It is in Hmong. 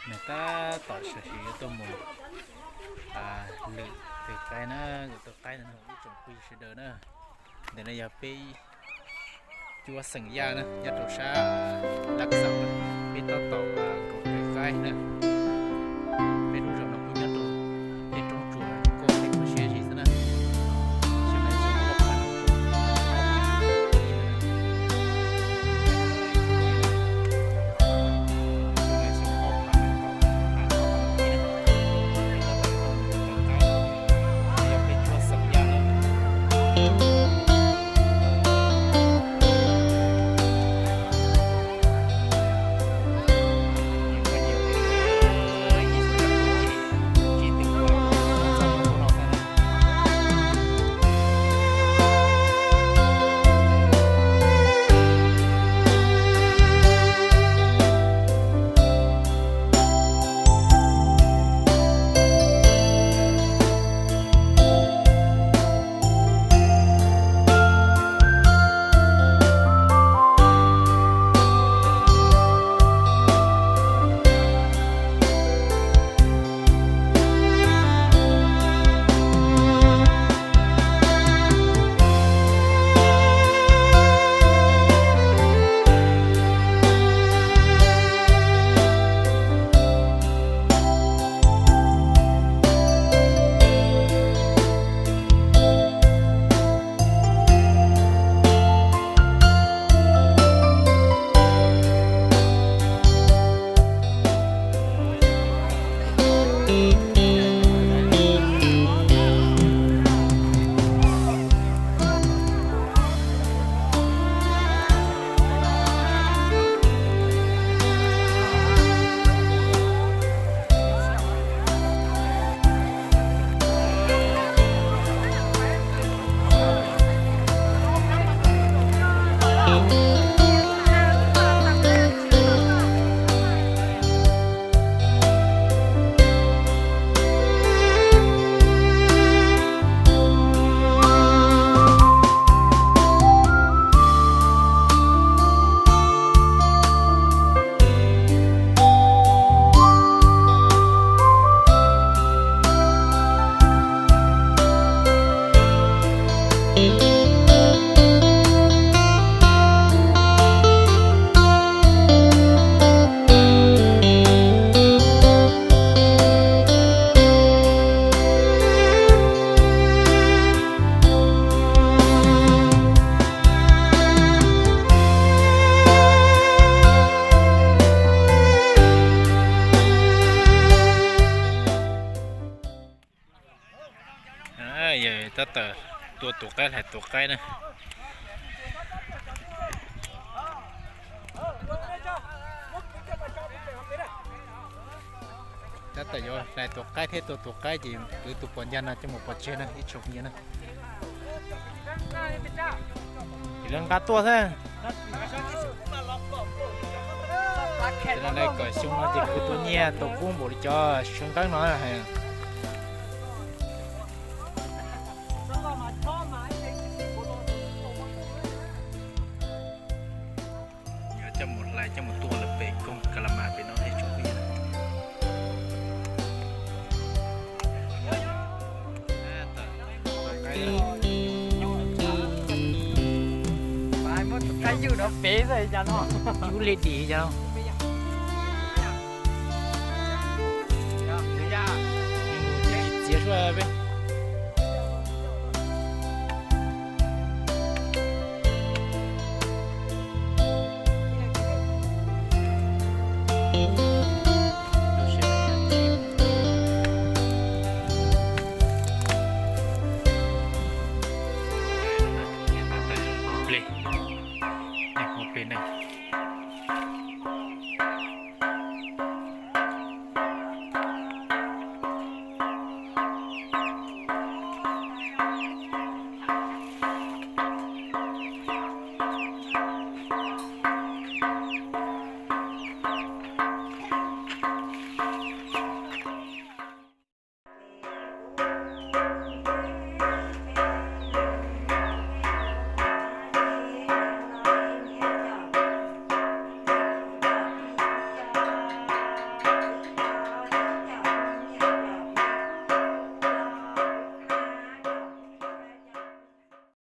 Nws tab tom sawv tsees yuav tuaj mus lwm tus qaib na, tus qaib no ib tsoom phooj ywg sawv daws na. Ntawm no yog peb cuab xeem Yaj na, nyob rau sab Laj Xaum, peb tab tom nkaum tus qaib na. Peb lub zos no kuj nyob rau tej roob tsuas koj tej kho siab zim xwb na. Yog tab tom tua tus qaib hlais tus qaib na. Tab tom yuav hlais tus qaib thiab tua tus qaib ces kwv tus pos ncag no coj mus pov tseg na ib tsoom phooj ywg na. Ces lawv nqa tuaj xwb. Ces no kom xyoo no ces kwv tus nyiaj tau kub npaum li cov sawv nqeeb no. Coj mus hlais coj mus tua lawm pem koog ka la mas pem no thiab tsoom phooj ywg. Qaib ywg no pem xwb cas no, cub li dim cas no.